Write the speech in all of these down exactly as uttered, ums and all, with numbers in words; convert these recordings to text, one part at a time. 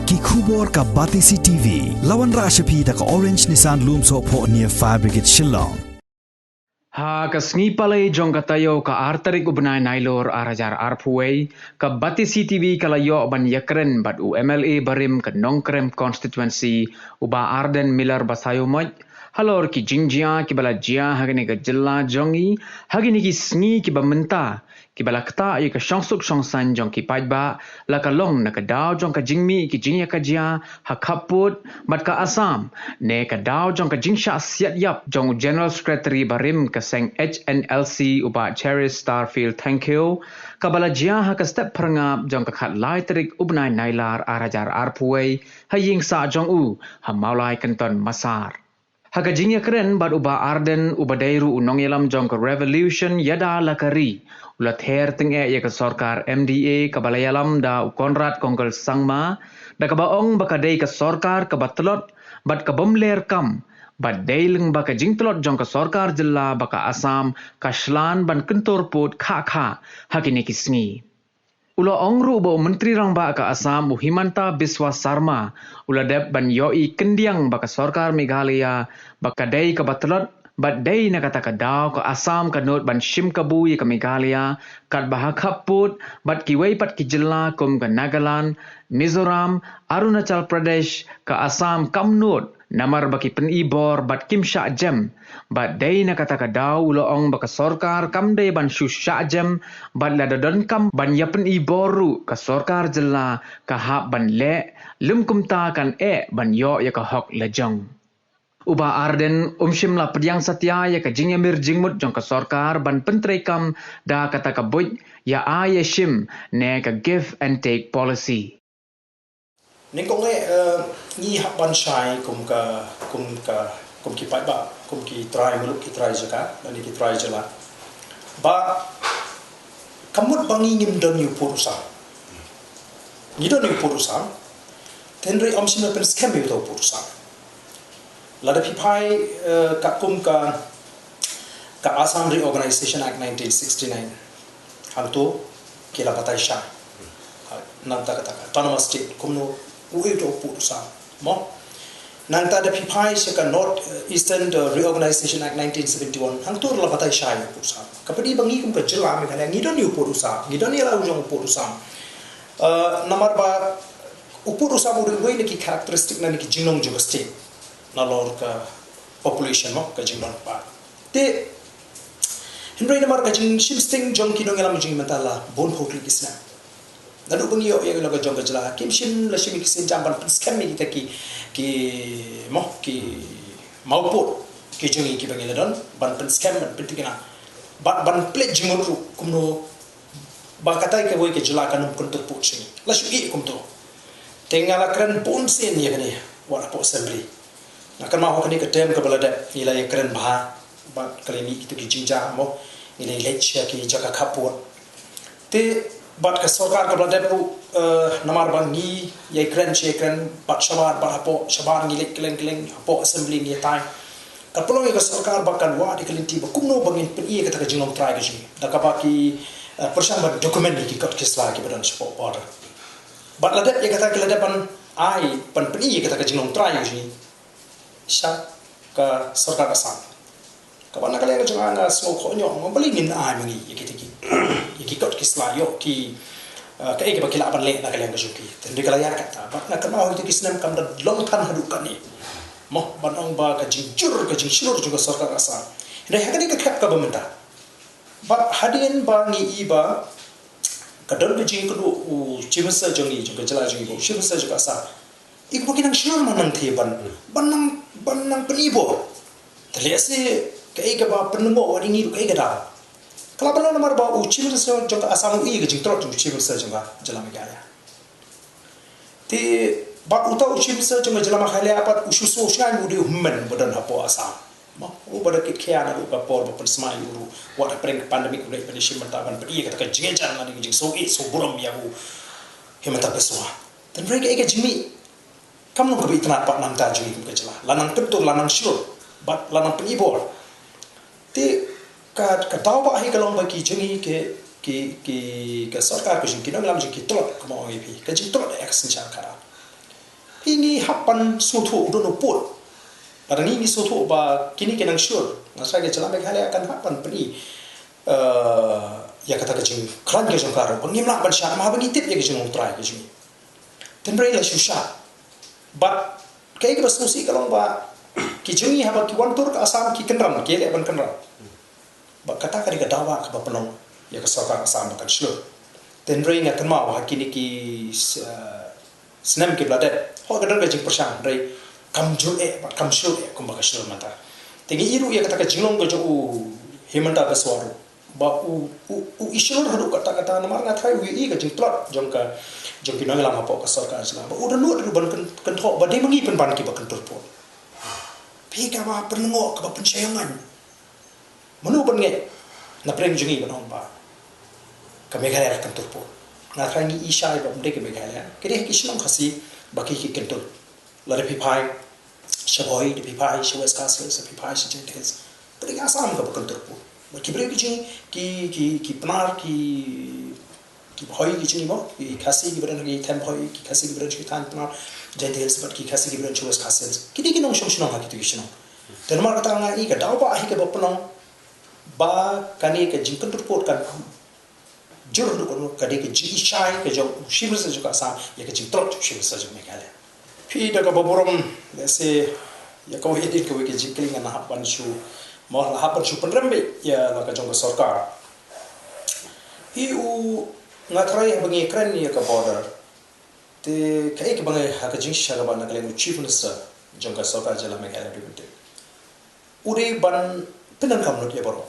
Ki khubor ka Batesi T V. La wanrah sha phi da ka Orange Nissan Lumsohphoh near Fire Brigade Shillong. Ha ka sngi Palei jong ka taïew ka ar tarik u bnai Nailur ar hajar arphew wei, ka Batesi T V ka la ïoh ban ïakren bad u M L A barim ka Nongkrem Constituency, u Bah Ardent Miller Basaiawmoit, halor ki jingjia kiba la jia ha kane ka jylla jong ngi ha kine ki sngi kiba mynta, kiba la ktah ïa ka shongsuk shongsaiñ jong ki paidbah, la ka long na ka daw jong ka jingmih ki jingïakajia ha khappud bad ka Assam, ne ka daw jong ka jingshah siat ïap jong u General Secretary barim ka seng H N L C, u Bah Cherish Starfield Thangkhiew, kaba la jia ha ka step phyrngap jong ka khatlai tarik u bnai Nailar ar hajar arphew wei, ha ïing sah jong u ha Mawlai Kynton Massar. Ha ka jingïakren bad u Bah Ardent, uba dei ruh u nongïalam jong ka Revolution Ïada La Ka Ri, u la ther tyngeh ïa ka sorkar M D A kaba la ïalam da u Conrad Kongkal Sangma, da kaba ong ba ka dei ka sorkar kaba tlot bad ka bym ler kam, bad dei lyngba ka jingtlot jong ka sorkar jylla ba ka Assam ka shlan ban kyntur pud khah khah ha kine ki sngi. U la ong ruh ba u Myntri Rangbah ka Assam, u Himanta Biswa Sarma, u la dep ban ïohi kyndiang ba ka sorkar Meghalaya ba ka dei kaba tlot, bad dei na kata ka daw ka Assam ka nud ban shim kabu ïa ka Meghalaya, katba ha khappud bad kiwei pat ki jylla kum ka Nagaland, Mizoram, Arunachal Pradesh, ka Assam kam nud, namar ba ki pyni bor bad kim shah jem. Bad dei na kata ka daw u la ong ba ka sorkar kam dei ban shu shah jem, bad lada donkam ban ïa pyni bor ruh ka sorkar jylla ka hap ban leh, lym kumta kan eh ban ïoh ïa ka hok lajong. U Bah Ardent um shym la pdiang satia ïa ka jingïamir jingmut jong ka sorkar ban pyntreikam da kata ka buit ïa ai ïa shim ne ka give and take policy. Nyngkong eh, eh, ngi hap ban shai kum ka, kum ka, kum ki paidbah, kum ki trai muluk, ki trai jaka, lane ki trai jylla. Ba ka mut ba ngi ngim don ïa u pud u sam. Ngi don ïa u pud u sam. Te hynrei ym shym la pynskhem ïa uta u pud u sam. Lada phi phai, eh, ka kum ka, ka Assam Reorganization Act nineteen sixty-nine. Hangto ki la batai shai. Ha, nangta kata ka Autonomous State, kumno u ïoh u pud u sam. Mo? Nangta da phi phai sha ka North, eh, Eastern, eh, Reorganization Act nineteen seventy-one. Hangto la batai shai u pud u sam. Ka phi dei ba ngi kum ka jylla Meghalaya ngi don ïa u pud u sam. Ngi don ïa la u jong u pud u sam. Eh, namar ba u pud u sam u dei uwei na ki characteristic na ki jinglong jong ka state. Nalor ka population mo, ka jinglong ba. Te, hynrei namar ka jingshim sting jong ki nongïalam jong ngi mynta la bun phew tylli ki snem. Naduh ba ngi ïoh ïa la ka jong ka jylla, kim shym la shim ïa ki sienjam ban pynskhem ïa kita ki, ki, mo, ki mawpud ki jong ngi kiba ngi la don, ban pynskhem, ban pynthikna. Ban, ban pynleit jingmut ruh kumno ba katai kawei ka jylla kan ym kyntur pud sha ngi. La shu ïeh kumto. Te nga la kren bun sien ïa kane, wat hapoh assembly. Nga kynmaw ha kane ka term kaba la dep, ngi la ïakren bha bad ka la mih kito ki jingjia mo, ngi la ïaleit sha ki jaka khappud. Te bad ka sorkar kaba la dep ruh, eh, namar ba ngi ïai kren shi ïai kren bad shabar, bad hapoh shabar ngi leit kylleng kylleng, hapoh assembly ngi ïatai. Ka pynlong ïa ka sorkar ba kan wad ïa ka lynti ba kumno ba ngin pyni ïa kata ka jinglong trai ka jong ngi. Da kaba ki, eh, pyrshang ban document ïa ki kot ki sla kiba don shapoh border. Bad la dep ïa kata ki la dep ban ai, ban pyni ïa kata ka jinglong trai ka jong ngi sha ka sorkar Assam. Kaba na ka liang ka jong nga nga sngew khohñiuh, nga balei ngin ai ma ngi ïa kita ki, ïa ki kot ki sla, ïoh ki, eh, kaei kaba ki lah ban leh na ka liang ka jong ki. Te hynrei ka la ïaid katta. Bad nga kynmaw ha kita ki snem kam da long than haduh katne. Mo, ban ong ba ka jingjur, ka jingshlur jong ka sorkar Assam. Hynrei ha kane ka khep kaba mynta, bad hadien ba ngi i ba ka don ka jingkynduh u Chief Minister jong ngi, jong ka jylla jong ngi, u Chief Minister jong ka Assam. I kumba ki nang shlur ma nang thie ban, ban nang, ban nang pyni bor. Te lehse kaei kaba pynlyngngoh wat ïa ngi ruh kaei ka daw. Ka la ban long namar ba u Chief Minister jong ka Assam u i ka jingtlot jong u Chief Minister jong ka jylla Meghalaya. Te bad uta u Chief Minister jong ka jylla Meghalaya pat u shu sngewsynei u dei u hynmen ba don hapoh Assam. Mo, uba da kit khia naduh ka por ba pynsmai u ruh. Wat hapdeng ka pandemic u leit ban ïashim bynta ban pyni ïa kata ka jingïajan lane ka jingsngew ïeit sngew burom ïa u Himanta Biswa. Te hynrei kaei ka jingmih kam long kaba itynnad pat na ka bynta jong ngi kum ka jylla. La nang kyntur, la nang shlur, bad la nang pyni bor. Te ka, ka daw ba hi ka long ba ki jong ngi ki, ki, ki, ka sorkar ka jong ngi, ki nongïalam jong ngi ki tlot, kumba ong ïa phi. Ka jingtlot ïa ka synshar khadar. Ngi hap ban sngewthuh, u don u pud. Lada ngi ngi sngewthuh ba kine ki nang shlur, nga sngew ka jylla Meghalaya kan hap ban pyni, eh, ïa kata ka jingkhlaiñ ka jong ka ruh, ba ngim lah ban shad, namar ba ngi tip ïa ka jinglong trai ka jong ngi. Tynrai la shu shad. Bad kaei kaba sngewsih ka long ba ki jong ngi haba ki wan tur ka Assam ki kynran, ki leh ban kynran. Bad kata ka dei ka dawa kaba pynlong ïa ka sorkar Assam ba kan shlur. Tynrai nga kynmaw ha kine ki s-, eh, snem kiba la dep, ho ka don ka jingpyrshang, hynrei kam jur eh bad kam shlur eh kumba ka shlur mynta. Te ngi ïohi ruh ïa kata ka jinglong ka jong u Himanta Biswa ruh, ba u, u, u ishlur haduh katta katta, namar nga tharai u ïohi ka jingtlot jong ka, jong ki nongïalam hapoh ka sorkar jylla, ba u dohnud ruh ban kyn-, kynthoh ba dei ma ngi pynban kiba kyntur pud. Phi, kaba pynlyngngoh, kaba pynshai ïa ngi. Mano ban ngeit na pdeng jong ngi ban ong ba ka Meghalaya ka kyntur pud? Nga tharai ngi i shai ba ym dei ka Meghalaya, ka dei ki shnong Khasi ba ki ki kyntur. Lada phi phai sha Bhoi, da phi phai sha West Khasi Hills, da phi phai sha Jaintia Hills, ka dei ka Assam kaba kyntur pud. Ba ki briew ki jong ngi, ki, ki, ki Pnar, ki, ki Bhoi ki jong ngi mo, ki Khasi kiba don ha ki thaiñ Bhoi, ki Khasi kiba don ha ki thaiñ Pnar, Jaintia Hills, bad ki Khasi kiba don ha West Khasi Hills, ki dei ki nongshong shnong ha kito ki shnong. Te namar kata nga i ka daw ba hi kaba pynlong ba kane ka jingkyntur pud kan jur haduh katno, ka dei ka jingshai ka jong u Chief Minister jong ka Assam ïa ka jingtlot jong u Chief Minister jong Meghalaya. Phi, da kaba burom, lehse ïa kawei hadien kawei ka jingkylli ngan hap ban shu, mo, hap ban shu pynrem beit ïa la ka jong ka sorkar. Phi, u, nga tharai haba ngi kren ïa ka border, te kaei kaba ngi, ha ka jingshisha kaba na ka liang u Chief Minister jong ka sorkar jylla Meghalaya u dei ban tip, u dei ban pyndonkam lut ïa baroh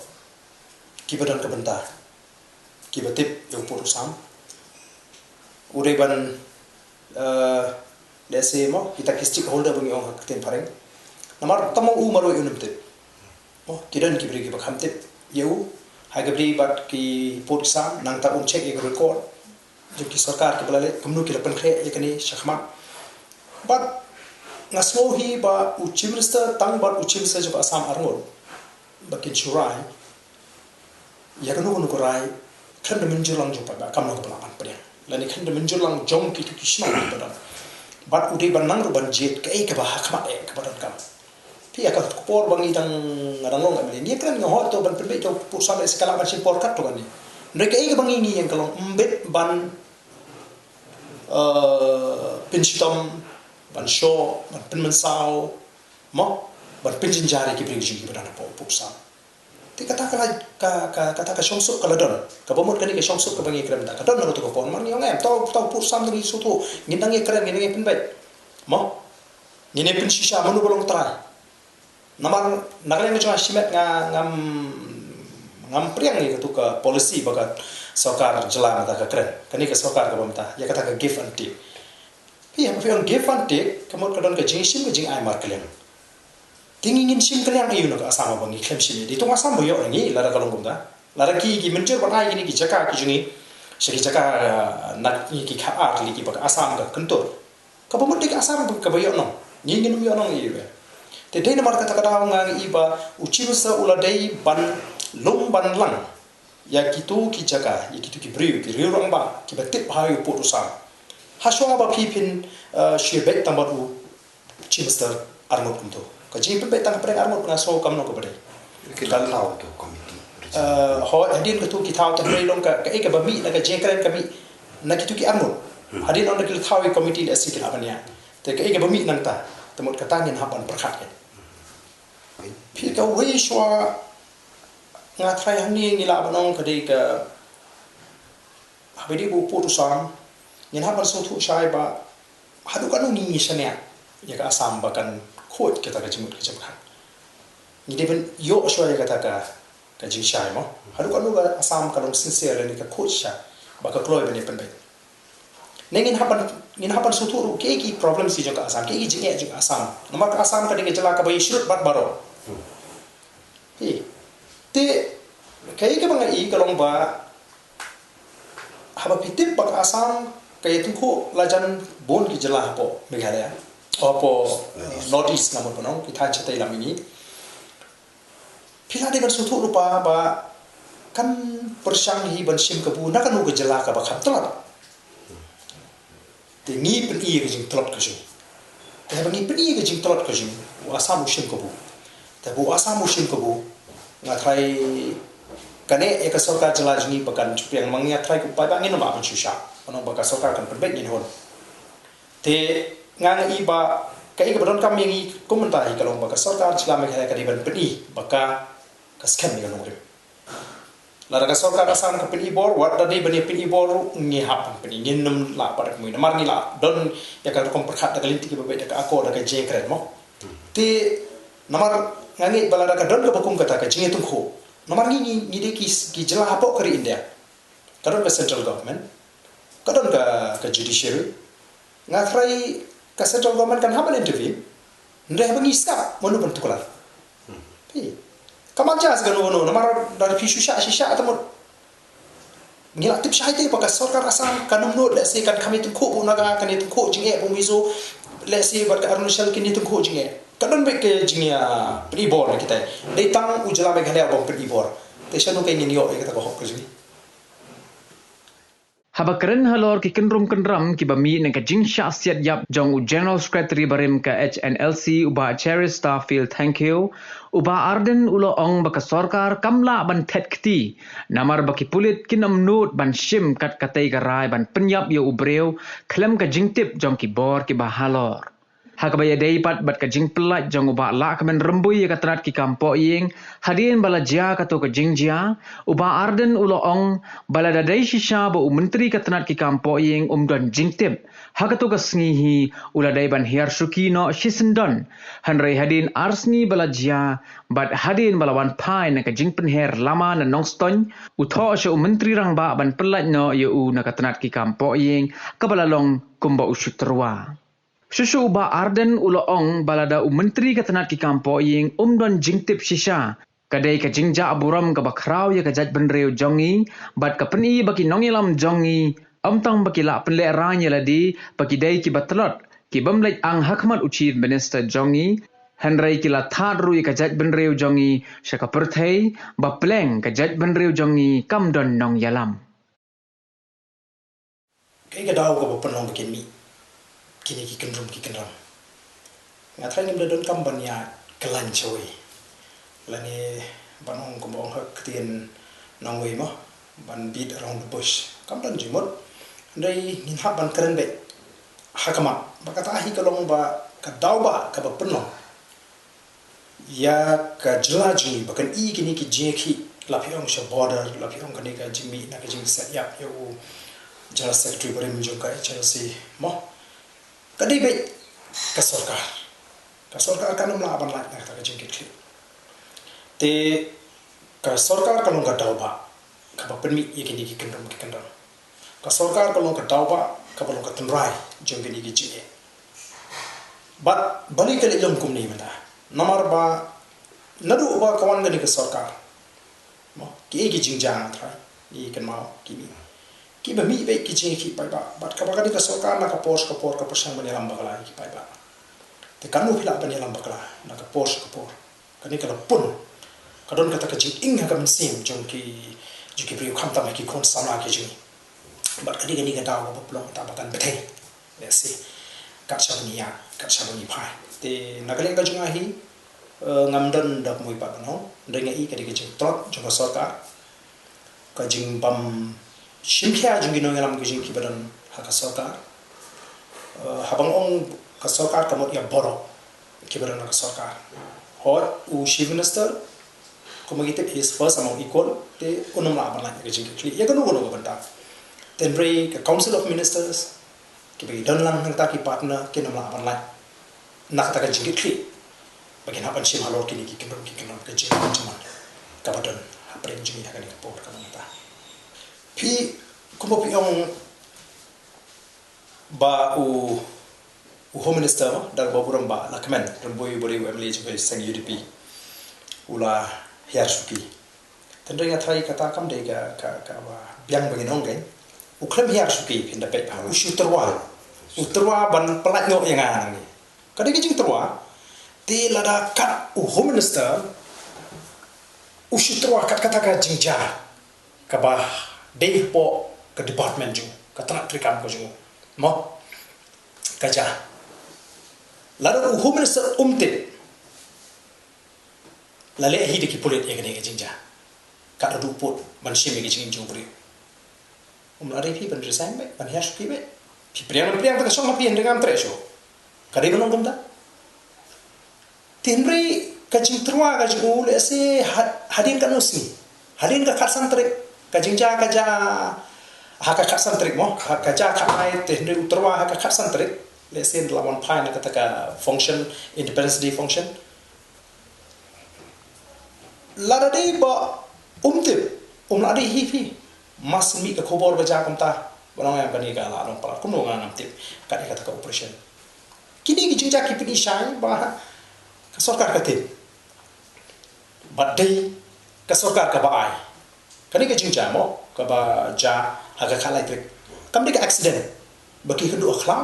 kiba don ka bynta, kiba tip ïa u pud u sam. U dei ban, eh, lehse mo, kita ki stakeholder ba ngi ong ha ka ktien phareng. Namar tang ma u marwei un ym tip. Mo, ki don ki briew kiba kham tip ïa u ha kaba ïadei bad ki pud ki sam, nangta un check ïa ka record jong ki sorkar kiba la leit, kumno ki la pynkhreh ïa kane shakhmat. Bad nga sngew hi ba u Chief Minister, tang bad u Chief Minister jong ka Assam arngut, ba kin shu rai ïa kano kano ka rai khlem da mynjur lang jong u paidbah, kam long kaba lah ban pdiang, lane khlem da mynjur lang jong kito ki shnong kiba don. Bad u dei ban nang ruh ban jied kaei kaba ha khmat eh kaba donkam. Phi, ha ka por ba ngi dang, nga dang long M L A, ngi kren, nga hoi to ban pynbeit ïa u pud u sam, lehse ka lah ban shim por katto katne. Hynrei kaei kaba ngi ngi ïeng ka long, ym bit ban, eh, pynshitom, ban shoh, ban pynmynsaw, mo, ban pynjynjar ïa ki briew ki jong ngi kiba don hapoh u pud u sam. Te kata ka la, ka, ka, kata ka shongsuk ka la don. Kaba mut kane ka shongsuk kaba ngi kren mynta ka don na kato ka por. Namar ngi ong em, to, to u pud u sam, ngi sngewthuh, ngin nang ïakren, ngin nang ïapynbeit, mo, ngin ïapynshisha mano ba long trai. Namar na ka liang ka jong nga shimet nga ngam, ngam pdiang ïa kato ka policy ba ka sorkar jylla mynta ka kren, kane ka sorkar kaba mynta, ïa kata ka give and take. Phi, haba phi ong give and take, ka mut ka don ka jingshim ka jingai markylliang. Te ngi ngin shim kylliang aïu na ka Assam ba ngi khlem shim ïa, dei tang Assam ba ïoh na ngi, lada ka long kumta. Lada ki, ki mynjur ban ai kine ki jaka ki jong ngi sha ki jaka, eh, na ngi ki khatar lei kiba ka Assam ka kyntur, kaba mut dei ka Assam kaba ïoh nong, ngi ngin ym ïoh nong ïa iwei. Te dei namar kata ka daw nga ngi i ba u Chief Minister u la dei ban lum ban lang ïa kito ki jaka, ïa kito ki briew, ki riew rangbah kiba tip bha ïa u pud u sam. Hashwa ba phi phin, eh, shu beit tang bad u Chief Minister arngut kumto. Ka jingpynbeit tang hapdeng arngut nga sngew kam long kaba dei. Ki la thaw to committee. Eh, hooid, hadien kato ki thaw, te hynrei long ka, kaei kaba mih na ka jingkren ka mih na kito ki arngut. Hmm. Hadien ynda ki la thaw ïa committee lehse ki lah ban ïa, te kaei kaba mih nangta, te mut kata ngin hap ban pyrkhat ïa. Phi, kawei shuwa nga tharai hangne ngi lah ban ong ka dei ka, haba ïadei bad u pud u sam, ngin hap ban sngewthuh shai ba haduh katno ngi ngi shaniah ïa ka Assam ba kan khuid kata ka jingmut ka jingpyrkhat. Ngi dei ban ïoh shuwa ïa kata ka, ka jingshai mo. Haduh katno ka Assam ka long sincere lane ka khuid shisha ba ka kloi ban ïapynbeit. Ne ngin hap ban, ngin hap ban sngewthuh ruh kiei ki problems ki jong ka Assam, kiei ki jingeh jong ka Assam. Namar ka Assam ka dei ka jylla kaba ïashrut bad baroh. Hi. Te kaei kaba nga i ka long ba haba phi tip ba ka Assam ka ïatyngkhuh lajan bun ki jylla hapoh Meghalaya, hapoh, eh, North East, nga mut ban ong ki thaiñ shatei lam mihngi. Phi la dei ban sngewthuh lypa ba kan pyrshang hi ban shim kabu na kano ka jylla kaba kham tlot. Te ngi pyni ïa ka jingtlot ka jong ngi. Te ba ngi pyni ka jingtlot ka jong u Assam u shim kabu. Te ba u Assam u shim kabu, nga trai kane ïa ka sorkar jylla jong ngi ba kan shu pdiang, ma nga trai ka paidbah ngin ym lah ban shu shah. Ban ong ba ka sorkar kan pynbeit ngin hun. Te nga nga i ba ka i ka ba donkam ïa ngi kum mynta hi ka long ba ka sorkar jylla Meghalaya ka dei ban pyni ba ka ka skhem ïa ka nongrim. Lada ka sorkar Assam ka pyni bor, wat da dei ban ïa pyni bor ruh ngi hap ban pyni, ngin ym lah pat da kmie. Namar ngi la don ïa ka rukom pyrkhat da ka lynti kaba beit, da ka akor, da ka jingkren mo. Te namar nga ngeit ba lada ka don kaba kum kata ka jingïatyngkhuh. Namar ngi ngi ngi dei ki ki jylla hapoh ka ri India. Ka don ka central government, ka don ka ka judiciary. Nga trai ka central government kan hap ban intervene. Hynrei haba ngi skhem mano ban tuklar. Phi. Ka man jas kano kano, namar da phi shu shah shu shah ta mut. Ngi la tip shai te ba ka sorkar Assam kan ym nud, lehse kan kham ïatyngkhuh bad u Naga, kan ïatyngkhuh jingeh bad u Mizo, lehse bad ka Arunachal kin ïatyngkhuh jingeh. Ka don beit ka jingïa pyni bor na kita. Dei tang u jylla Meghalaya uba pyni bor. Te shano ka ngin ïoh ïa kata ka hok ka jong ngi. Haba kren halor ki kynrum kynram kiba mih na ka jingshah siat ïap jong u General Secretary barim ka H N L C, u Bah Cheristerfield Thangkhiew, u Bah Ardent u la ong ba ka sorkar kam lah ban thet kti namar ba ki pulit kin ym nud ban shim kat katei ka rai ban pynïap ïa u briew khlem ka jingtip jong ki bor kiba halor. Ha kaba ïadei pat bad ka jingpyllait jong u Bah Lahkmen Rymbui ïa ka tnat ki kam pohïing hadien ba la jia kato ka jingjia, u Bah Ardent u la ong ba lada dei shisha ba u Myntri ka tnat ki kam pohïing um don jingtip ha kato ka sngi hi, u la dei ban hiar shuki noh shisyndon. Hynrei hadien ar sngi ba la jia bad hadien ba la wan phai na ka jingpynher lama na Nongstoiñ, u thoh sha u Myntri Rangbah ban pyllait noh ïa u na ka tnat ki kam pohïing kaba la long kumba u shu tyrwa. Shuh shuh u Bah Ardent u la ong ba lada u Myntri ka tnat ki kam pohïing um don jingtip shisha, ka dei ka jingjah burom kaba khraw ïa ka jaitbynriew jong ngi bad ka pyni ba ki nongïalam jong ngi ym tang ba ki lah pynlehraiñ ïa lade ba ki dei kiba tlot, ki bym leit ang ha khmat u Chief Minister jong ngi, hynrei ki la thad ruh ïa ka jaitbynriew jong ngi sha ka pyrthei ba pleng ka jaitbynriew jong ngi kam don nongïalam. Kaei ka daw kaba pynlong ba kin mih kine ki kynrum ki kynram? Nga trai ngim da donkam ban ïa khlaiñ shawei lane ban ong kumba ong ha ka ktien nongwei mo, ban beat around the bush. Kam don jingmut. Hynrei ngin hap ban kren beit ha khmat ba kata hi ka long ba ka daw ba kaba pynlong ïa ka jylla jong ngi ba kan i kine ki jingïakhih, la phi ong sha border, la phi ong kane ka jingmih na ka jingsiat ïap ïa u General Secretary barim jong ka H N L C mo. Ka dei beit ka sorkar. Ka sorkar kan ym lah ban lait na kata ka jingkitkhlieh. Te ka sorkar ka long ka daw ba kaba pynmih ïa kine ki kynrum ki kynram. Ka sorkar ka long ka daw ba kaba long ka tynrai jong kine ki jingeh. Bad balei ka leit long kumne mynta? Namar ba naduh ba ka wan kane ka sorkar, mo, kiei ki jingjia nga trai, ngi kynmaw ki mih, kiba mih beit ki jingïakhih paidbah. Bad kaba kane ka sorkar na ka por sha ka por ka pyrshang ban ïalam bakla ïa ki paidbah. Te katno phi lah ban ïalam bakla na ka por sha ka por? Kane ka la pun, ka don kata ka jingïeng ha ka mynsiem jong ki, jong ki briew khamtam ha ki khun samla ki jong ngi. Bad ka dei kane ka daw kaba pynlong kata ba kan bthei, lehse, kat shaba ngi ïaid, kat shaba ngi phai. Te na ka liang ka jong nga hi, eh, ngam don da kmie pat ban ong, hynrei nga i ka dei ka jingtlot jong ka sorkar, ka jingbym shim khia jong ki nongïalam ki jong ngi kiba don ha ka sorkar. Eh, haba nga ong ka sorkar ka mut ïa baroh kiba don ha ka sorkar. Hooid, u Chief Minister, kumba ngi tip, he is first among equal, te un ym lah ban lait ïa ka jingkitkhlieh ïa kano kano ka bynta. Te hynrei ka Council of Ministers, kiba ki don lang hangta ki partner, kin ym lah ban lait na kata ka jingkitkhlieh ba kin hap ban shim halor kine ki kynrum ki kynram, ka jingkynrum kaba don hapdeng jong ngi ha kane ka por kaba mynta. Phi, kumba phi ong ba u, u Home Minister, Bah, Bah Burom, Bah Lahkmen Rymbui, uba dei u M L A jong ka seng U D P, u la hiar shuki. Te hynrei nga tharai kata kam dei ka, ka, kaba biang ba ngin ong kein. U khlem hiar shuki, phin da peit ba u shu tyrwa. U tyrwa ban pyllait noh ïa nga nangne. Ka dei ka jingtyrwa. Te lada kat u Home Minister u shu tyrwa kat kata ka jingjia kaba dei hapoh ka department jong u, ka tnat treikam ka jong u, mo, ka jia. Lada u Home Minister um tip, la leh hi da ki pulit ïa kane ka jingjia. Kat haduh pud ban shim ïa ka jingim jong u briew. Um lah dei phi ban resign beit, ban hiar shuki beit. Phi pdiang ban pdiang, te ka shong ha phi, hynrei ngam treh shuh. Ka dei ban long kumta. Te hynrei ka jingtyrwa ka jong u, lehse ha-, hadien katno sngi, hadien ka khatsan tarik, ka jingjia ka jia ha ka khatsan tarik mo, ha ka jia khatlai, te hynrei u tyrwa ha ka khatsan tarik, lehse la wan phai na kata ka function, Independence Day function. Lada dei ba um tip, um lah dei hi phi, mas mih ka khubor ba jia kumta, ba long ïa kane ka la long palat kumno, nga ngam tip kat ïa kata ka operation. Kine ki jingjia ki pyni shai ba ka sorkar ka tip, bad dei ka sorkar kaba ai. Kane ka jingjia mo, kaba jia ha ka khatlai tarik, kam dei ka accident ba ki kynduh ha khlaw,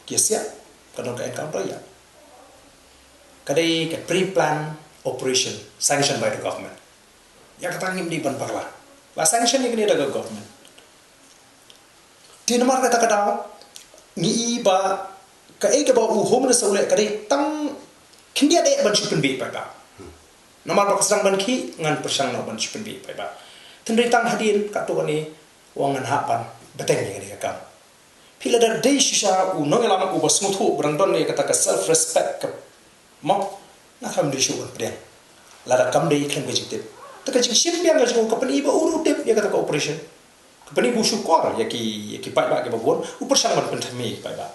ki ïasiah, ka don ka encounter ïa. Ka dei ka pre-plan operation sanctioned by the government. Ïa kata ngim dei ban bakla. La sanction ïa kane da ka government. Te namar kata ka daw, ngi i ba kaei kaba u Home Minister u leh ka dei tang khyndiat eh ban shu pynbiej paidbah. Namar ba ka sdang ban khih, ngan pyrshang noh ban shu pynbiej paidbah. Te hynrei tang hadien katto katne, u ong ngan hap ban bteng ïa kane ka kam. Phi, lada dei shisha u nongïalam uba sngewthuh, ba dang don ïa kata ka self respect ka, mo, nga tharai um dei shuh ban pdiang lada kam dei khlem ka jingtip. Te ka jingshim biang ka jong u ka pyni ba u ruh u tip ïa kata ka operation. Ka pyni ba u shukor ïa ki, ïa ki paidbah kiba bun, u pyrshang ban pynthame ïa ki paidbah.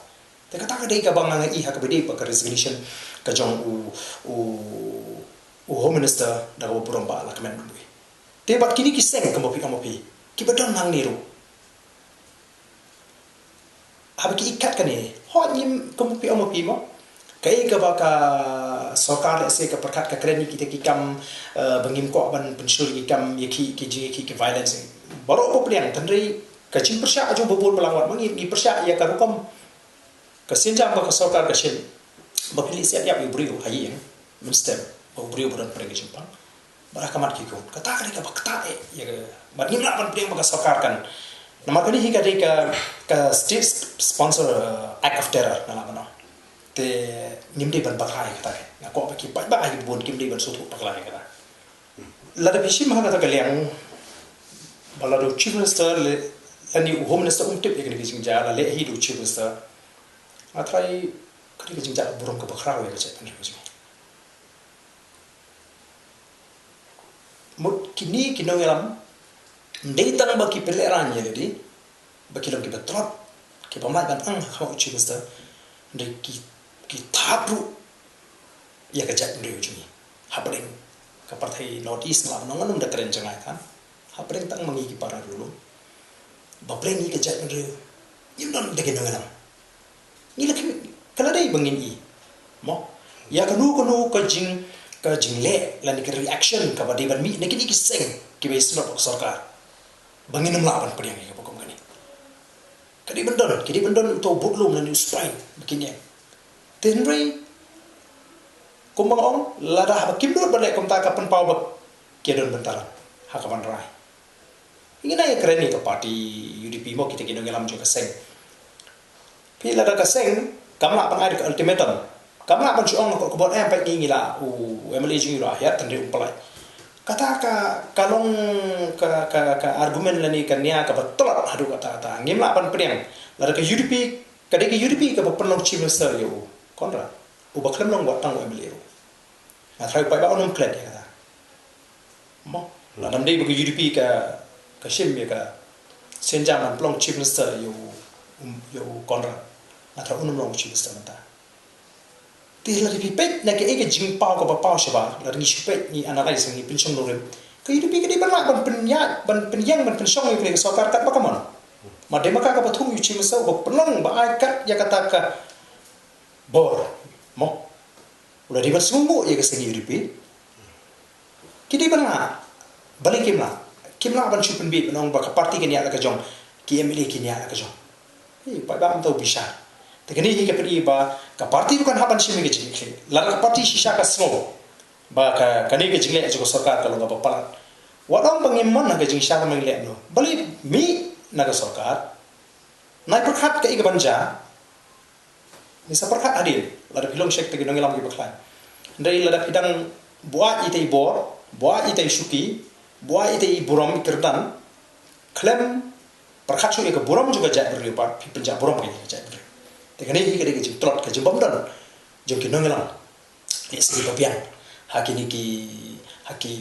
Te kata ka dei kaba nga ïohi ha kaba ïadei bad ka resignation ka jong u, u, u Home Minister da kaba burom Bah Lahkmen Rymbui. Te bad kine ki seng kumba phi ong ma phi, kiba don nangne ruh, haba ki ïa kat kane, hooid, ngim, kumba phi ong ma phi mo, kaei kaba ka sorkar, lehse, ka pyrkhat, ka kren ïa kita ki kam, eh, ba ngim kwah ban pynshlur ïa ki kam ïakhih, ki jingïakhih, ki violence. Baroh ba pdiang, hynrei ka jingpyrshah jong u ba bun ba la wan ma ngi, ngi pyrshah ïa ka rukom, ka sienjam ba ka sorkar ka shim, ba phi leit siat ïap ïa u briew ha ïing, mynstep, ba u briew ba don pdeng ka jingpang, bad ha khmat ki khun. Kata ka dei kaba ktah eh ïa ka, bad ngim lah ban pdiang ba ka sorkar kan. Namar kane hi ka dei ka, ka state sp-, sponsor, uh, act of terror, nga lah ban ong. Te ngim dei ban bakla ïa kata. Nga kwah ba ki paidbah, ïa ki bun, kim dei ban sngewthuh bakla ïa kata. Lada phi shim ha kata ka liang ba lada u Chief Minister le, lane u Home Minister um tip ïa kane ka jingjia, la leh hi da u Chief Minister, nga tharai ka dei ka jingjia burom kaba khraw ïa ka jaitbynriew jong ngi. Mut kine ki nongïalam, ym dei tang ba ki pynlehraiñ ïa lade, ba ki long kiba tlot, kiba ym lah ban ang ha khmat u Chief Minister, hynrei ki, ki thap ruh ïa ka jaitbynriew jong ngi. Hapdeng ka pyrthei North East, nga lah ban ong, ngan ym da kren jngai than. Hapdeng tang ma ngi ki para riewlum, ba pyrshah ngi ka jaitbynriew, ngim don da ki nongïalam. Ngi la khmih, ka la dei ba ngin i, mo, ïa kano kano ka jing, ka jingleh lane ka reaction kaba dei ban mih na kine ki seng kiba ïasnoh bad ka sorkar, ba ngin ym lah ban pdiang ïa kaba kum kane. Ka dei ban don, ka dei ban don uto u budlum lane u spine ba kin ïeng. Te hynrei kumba nga ong, lada haba kim nud ban leh kumta, ka pynpaw ba ki don bynta lang ha ka ban rai. Ngi nang ïakren ïa ka party U D P mo, kita ki nongïalam jong ka seng. Phi, lada ka seng kam lah ban ai da ka ultimatum, kam lah ban shu ong ha ka khubor, em, peit ngi, ngi la, u M L A jong ngi u la hiar, tang dei um pynlait. Kata ka, ka long ka, ka, ka argument lane ka nia kaba tlot haduh katta katta. Ngim lah ban pdiang. Lada ka U D P, ka dei ka U D P kaba pynlong Chief Minister ïa u Conrad, uba khlem long wat tang u M L A ruh. Nga tharai u paidbah un ym klet ïa kata. Mo, lada ym dei ba ka U D P ka, ka shim ïa ka sienjam ban pynlong Chief Minister ïa u, um, ïa u Conrad, nga tharai un ym long u Chief Minister mynta. Te lada phi peit na kaei ka jingpaw kaba paw shabar, lada ngi shu peit, ngi analyse, ngi pynshong nongrim, ka U D P ka dei ban lah ban pynïaid, ban pynïeng, ban pynshong ïa ka sorkar katba ka mon. Mar dei ma ka kaba thung ïa u Chief Minister uba pynlong, ba ai kat ïa kata ka bor, mo, u la dei ban sngewnguh ïa ka seng U D P. Ki dei ban lah, balei kim lah? Kim lah ban shu pynbiej ban ong ba ka party ka niah la ka jong, ki M L A ki niah la ka jong. Hi, paidbah, mynta u bishar. Te kane hi ka pyni ba ka party ruh kan hap ban shim ïa ka jingkitkhlieh. Lada ka party shisha ka sngew ba ka, kane ka jingleh jong ka sorkar ka long kaba palat, wat ong ba ngim mon ha ka jingshah, ma ngi leh noh. Balei mih na ka sorkar, nai pyrkhat kaei kaban jia, Ngi sa pyrkhat hadien, lada phi long sha kita ki nongïalam kiba khlaiñ. Hynrei lada phi dang buaid ïa ita i bor, buaid ita i shuki, buaid ita i burom i kyrdan, khlem pyrkhat shuh ïa ka burom jong ka jaitbynriew pat, phi pynjah burom ïa ka jaitbynriew. Te kane hi ka dei ka jingtlot, ka jingbymdon jong ki nongïalam. Lehse ba biang ha kine ki, ha ki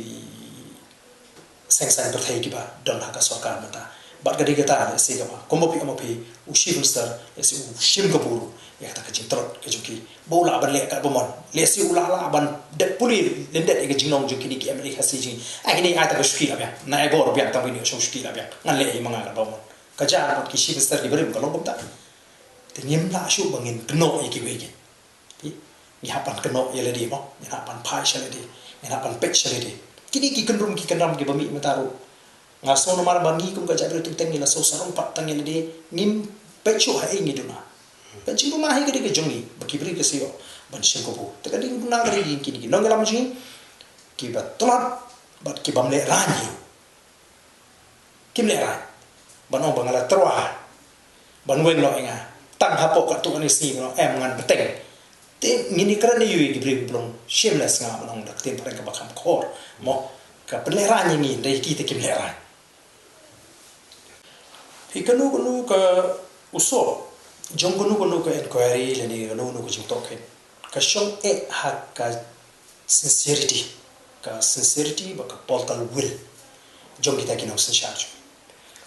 seng saiñ pyrthei kiba don ha ka sorkar mynta. Bad ka dei kata, lehse kaba, kumba phi ong ma phi, u Chief Minister, lehse u shim ka bor ïa kata ka jingtlot ka jong ki, ba u lah ban leh katba mon. Lehse u lah lah ban dep pule lyndet ïa ka jinglong jong kine ki MLA Khasi jong ngi. Ai kine ai ta ka shuki la biang, na ai bor biang, tang ba ine u shong shuki la biang. Ngan leh ïa ma nga katba mon. Ka jia bad ki Chief Minister kiba rim ka long kumta. Te ngim lah shuh ba ngin kynnoh ïa kiwei ki. Ngi hap ban kynnoh ïa lade mo, ngi hap ban phai sha lade, ngi hap ban peit sha lade. Kine ki kynrum ki kynram kiba mih mynta ruh, nga sngew namar ba ngi kum ka jaitbynriew teng teng ngi la shu sarong pat tang ïa lade, ngim peit shuh ha ei ngi duna. Ka jingduna hi ka dei ka jong ngi, ba ki briew ki sa ïoh ban shim kabu. Te ka dei ka duna ka dei kine ki nongïalam jong ngi kiba tlot bad kibym lehraiñ hi. Kim lehraiñ ban ong ba nga la tyrwa ban weng noh ïa nga. Tang hapoh katto katne sngi ban ong em ngan bteng. Te ngin ïakren aïu ïa ki briew kiba long shameless, nga ban ong da ka ktien phareng kaba kham khor mo, ka pynlehraiñ ïa ngi, hynrei ki te kim lehraiñ. Hi kano kano ka u soh jong kano kano ka inquiry lane kano kano ka jingtohkit, ka shong eh ha ka sincerity, ka sincerity bad ka political will jong kita ki nongsynshar jong ngi.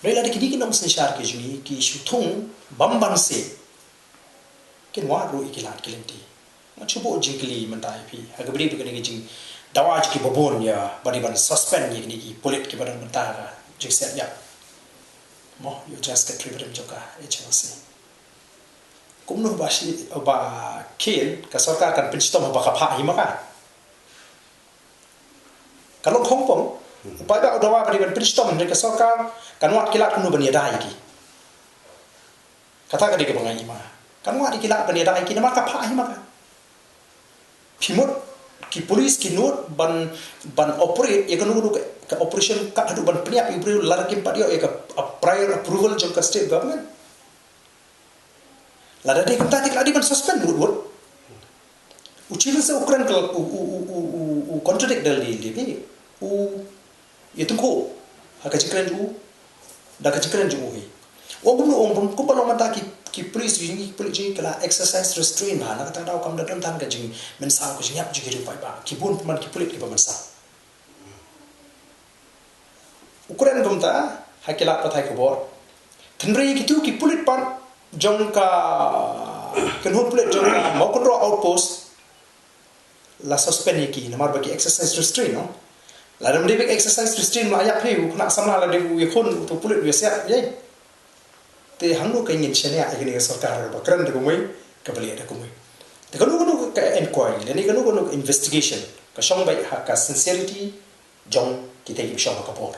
Hynrei lada kine ki nongsynshar ki jong ngi ki shu thung bymman se, kin wad ruh ïa ki lad ki lynti. Nga shu buh jingkylli mynta ïa phi, ha kaba ïadei bad kane ka jingdawa jong ki babun ïa ba dei ban suspend ïa kine ki pulit kiba don mynta ha ka jingsiat ïap mo, ïa u General Secretary barim jong ka HRC. Kumno ba shi, ba khein ka sorkar kan pynshitom haba ka phah hi ma ka? Ka long khongpong. U paidbah u dawa ba dei ban pynshitom, hynrei ka sorkar kan wad ki lad kumno ban ïada ïa ki. Kata ka dei kaba nga ïohi ma nga. Kan wad ïa ki lad ban ïada ïa ki namar ka phah hi ma ka. Phi mut ki police ki nud ban, ban operate ïa kano kano ka, ka operation kat haduh ban pynïap ïa u briew lada kim pat ïoh ïa ka, a prior approval jong ka state government. Lada dei kumta te ka la dei ban suspend wut wut. U Chief Minister u kren ka, u, u, u contradict da lade lade phi. U ïatyngkhuh ha ka jingkren jong u da ka jingkren jong u hi. U ong kumno, u ong kumba long mynta ki, ki police jong ngi, ki pulit jong ngi ki la exercise restraint bha, na kata ka daw kam da don tang ka jingmynsaw ka jingïap jong ki riew paidbah. Ki bun pynban ki pulit kiba mynsaw. U kren kumta ha ki lad pathai khubor. Hynrei kito ki pulit pat jong ka kynhun pulit jong ka Mawkynrew Outpost la suspend ïa ki namar ba ki exercise restraint, no? Lada ym dei ba ki exercise restraint, la ïap hi u khynnah samla, lada u ïakhun uto u pulit u ïasiat ïa i. Te hangno ka ngin shaniah ïa kane ka sorkar kaba kren da kumwei, kaba leh da kumwei? Te kano kano ka inquiry lane kano kano ka investigation ka shong beit ha ka sincerity jong kita kiba shong ha ka bor.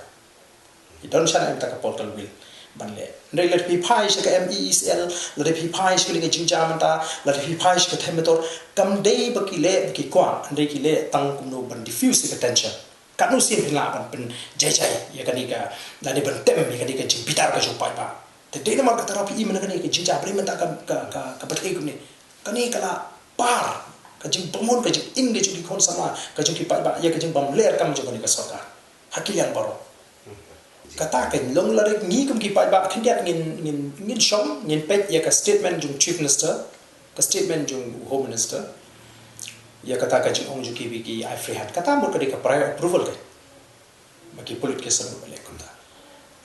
Ki don shano mynta ka political will ban leh. Hynrei lada phi phai sha ka MeECL, lada phi phai sha kane ka jingjia mynta, lada phi phai sha ka thaiñ Mawkynrew, kam dei ba ki leh ba ki kwah, hynrei ki leh tang kumno ban diffuse ïa ka tension. Katno sien phin lah ban pynjai jai ïa kane ka, lane ban tem ïa kane ka jingbitar ka jong u paidbah. Te dei namar kata ruh phi i mynta kane ka jingjia ba dei mynta ka, ka, ka, ka pyrthei kumne. Kane ka la par ka jingbymhun, ka jingim ka jong ki khun samla, ka jong ki paidbah ïa ka jingbymler kam jong kane ka sorkar ha ki liang baroh. Kata ka long, lada ngi kum ki paidbah khyndiat ngin, ngin, ngin shong ngin peit ïa ka statement jong Chief Minister, ka statement jong u Home Minister, ïa kata ka jingong jong ki ba ki ai free hand. Kata mut ka dei ka prior approval ka ba ki pulit ki sa mut ban leh kumta.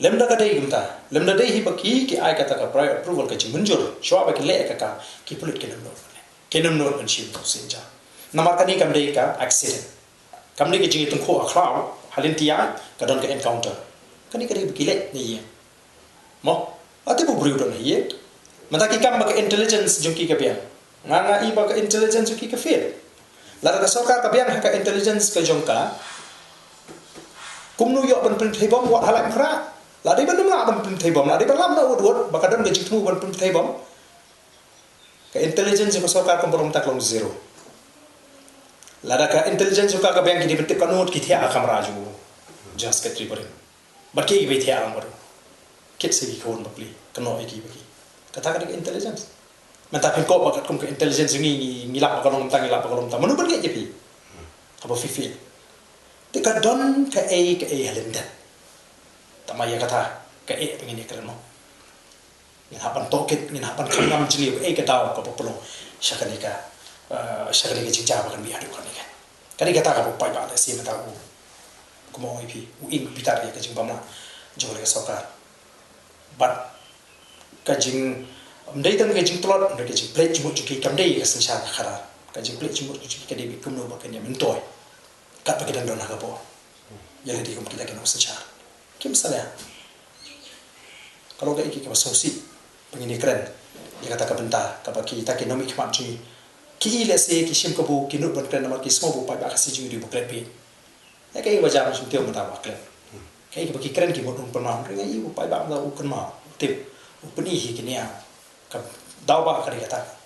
Lymda ka dei kumta, lymda dei hi ba ki, ki ai kata ka prior approval, ka jingmynjur, shuwa ba ki leh ka kam, ki pulit kin ym nud ban leh, kin ym nud ban shim u sienjam. Namar kane kam dei ka accident. Kam dei ka jingïatyngkhuh ha khlaw, ha lynti ïaid ka don ka encounter. Kane ka dei ba ki leit na ïing. Mo, ate ba u briew don ha ïing. Mynta ki kam ba ka intelligence jong ki ka biang. Nga, nga i ba ka intelligence jong ki ka fail. Lada ka sorkar ka biang ha ka intelligence ka jong ka, kumno ïoh ban pynthei bom wat ha Laitumkhrah? Lada dei ban ym lah ban pynthei bom, lada dei ban lam noh wut wut ba ka don ka jingthmu ban pynthei bom, ka intelligence jong ka sorkar kumba long mynta ka long zero. Lada ka intelligence jong ka ka biang, ki dei ban tip katno ngut ki thiah ha kamra jong u General Secretary barim. Bad kiei kiba thiah lang bad u. Kit sa ki khun bapli, kynnoh ïa ki ba ki. Kata ka dei ka intelligence. Mynta phin kwah ba katkum ka intelligence ngi ngi lap ba ka long mynta, ngi lap ba ka long mynta. Mano ban ngeit ïa phi? Haba phi fail. Te ka don kaei kaei ha lyndet. Tangba ïa kata kaei ba ngin ïakren mo. Ngin hap ban tohkit, ngin hap ban kham ngam jylliew kaei ka daw kaba pynlong sha kane ka, eh, sha kane ka jingjia ba kan mih haduh kane ka. Ka dei kata kaba u paidbah lehse mynta u, kumba ong ïa phi, u ing u bitar ïa ka jingbam lah jong kane ka sorkar. Bad ka jing, ym dei tang ka jingtlot, ym dei ka jingpynleit jingmut jong ki, kam dei ka synshar khadar. Ka jingpynleit jingmut jong ki ka dei beit kumno ba kan ïa myntoi katba ki dang don ha ka bor. Ïa lade kum kita ki nongsynshar kim salia. Ka long kaei kaei kaba sngewsih ba ngin ïakren ïa kata ka bynta, kaba kita ki nongmihkhmat jong ngi ki i lehse ki shim kabu, ki nud ban kren namar ki sngew ba u paidbah Khasi jong ngi u dei ba klet beit. Ïa kaei ba jia, ngam shym tip mynta ba klet. Kaei kaba ki kren ki mut un kynmaw, hynrei nga i u paidbah mynta u kynmaw, u tip, u pyni hi kine ïa ka daw ba ka dei kata.